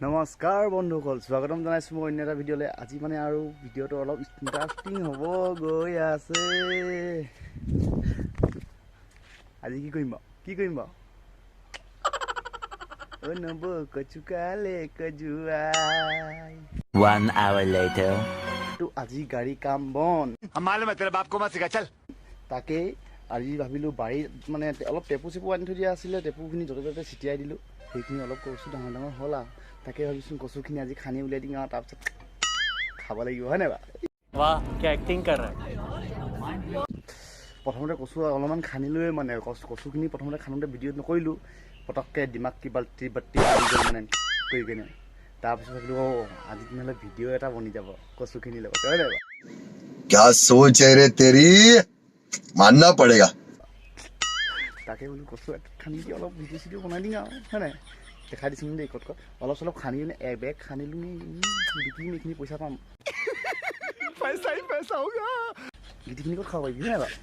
নমস্কাৰ বন্ধুসকল, স্বাগতম জনাইছোঁ মই অন্য এটা ভিডিঅ'লৈ। আজি মানে আৰু ভিডিঅ'টো অলপ ইণ্টাৰেষ্টিং হ'ব গৈ আছে। আজি কি কৰিম বাৰু, কি কৰিম বাৰু? অ' নব কচুকালে কজুৱাই। 1 hour later. তো আজি গাড়ী কাম বন मालूम है तेरे बाप को मत सिखा, चल। তাকেই আজি ভাবিলোঁ বাৰীত মানে অলপ টেপু চেপু আনি থৈ দিয়া আছিলে, টেপুখিনি য'তে ত'তে ছিটিয়াই দিলোঁ। সেইখিনি অলপ কচু ডাঙৰ ডাঙৰ হ'ল আৰু তাকে ভাবিছোঁ কচুখিনি আজি খান্দি উলিয়াই দিম আৰু তাৰপিছত খাব লাগিব, হয় নাই বাৰু? वाह क्या एक्टिंग कर रहा है। প্ৰথমতে কচু অলপমান খান্দিলোৱে, মানে কচুখিনি প্ৰথমতে খান্দোতে ভিডিঅ' নকৰিলোঁ, পটককৈ দিমাগ কিবা বাতি আহি গ'ল মানে কৰি কেনে। তাৰপিছত ভাবিলোঁ অ' আজি তেনেহ'লে ভিডিঅ' এটা বনি যাব কচুখিনিৰ লগত, হয় নাই বাৰু? क्या सोच है रे तेरी, मानना पड़ेगा। তাকে বোলো কচু খান্দি দি অলপ ভিডিঅ' চিডিঅ' বনাই দিম আৰু, হয় নাই? দেখাই দিছোঁ দেই ক'ত ক'ত অলপ চলপ খান্দি কিনে এবেগ খান্দিলোঁ নি বিকিম, এইখিনি পইচা পাম। पैसा ही पैसा होगा। গোটেইখিনি ক'ত খাব পাৰিবি, হয় নাই বাৰু?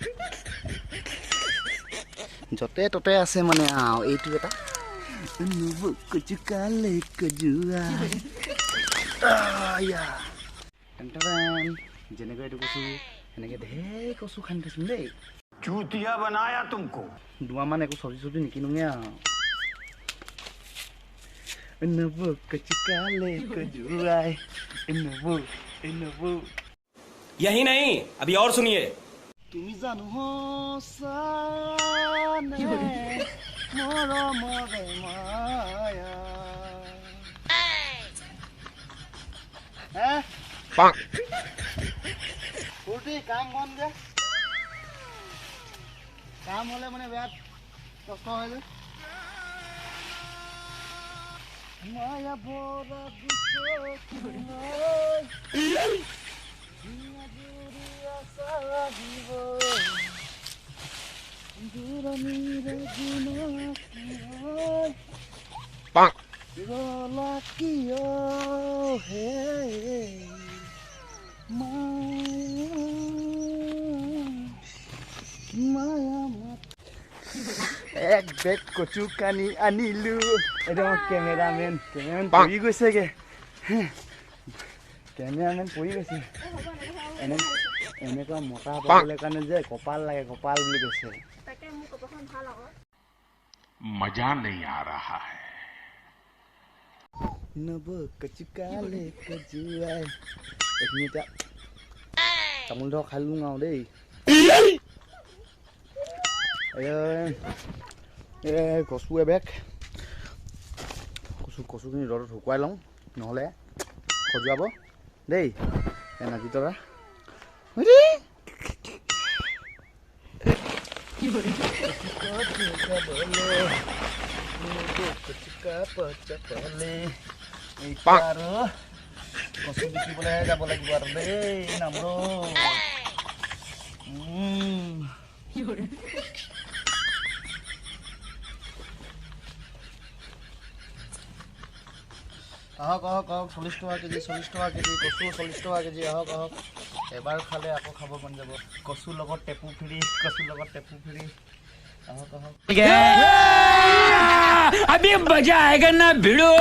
য'তে ত'তে আছে মানে আৰু এইটো এটা কচুকালে কজুৱাই। যেনেকৈ এইটো কচু সেনেকৈ ঢেৰ কচু খান্দি থৈছোঁ দেই। चूतिया बनाया तुमको। দুমাহমান একো চব্জি চব্জি নিকিনোগে আৰু। নবৌ কচুকালে কজুৱাই, নবৌ নবৌ। यही नहीं, अभी और सुनिए। তুমি জানো সঁচানে মৰমৰে মায়া? হে ফূৰ্তি কাম বন যে কাম হ'লে মানে বেয়া কষ্ট হয় যে। মায়া ভৰা দুচকুলৈ জুৰিয়া চাহিব, দূৰণিৰে জোনাকী হৈ ৰলা কিয় হে মায়া মায়া মাত। এক বেগ কচু কানি আনিলো। এইটো আমাৰ কেমেৰামেন, কেমেৰামেন পৰি গৈছেগে, কেমেৰামেন পৰি গৈছে। এনে এনেকুৱা মতা পাবলৈ কাৰণে যে কপাল লাগে, কপাল বুলি কৈছে। তাকে মোৰ কপালখন ভাল আকৌ। मजा नहीं आ रहा है। নব কচুকালে কজুৱাই। এইখিনি এতিয়া তামোল ধৰ খাই লওঁ আৰু দেই। এই কচু এবেগ, কচু কচুখিনি ৰ'দত শুকুৱাই লওঁ, নহ'লে খজুৱাব দেই। এই নাজিতৰা আৰু কচু বিকিবলৈ যাব লাগিব আৰু দেই নামৰো। আহক আহক আহক, 40 টকা কেজি, 40 টকা কেজি কচু, 40 টকা কেজি। আহক আহক, এবাৰ খালে আকৌ খাব মন যাব। কচুৰ লগত টেপু ফ্ৰী, কচুৰ লগত টেপু ফ্ৰী। আহক আহক। अभी मजा आएगा ना भिड़ो।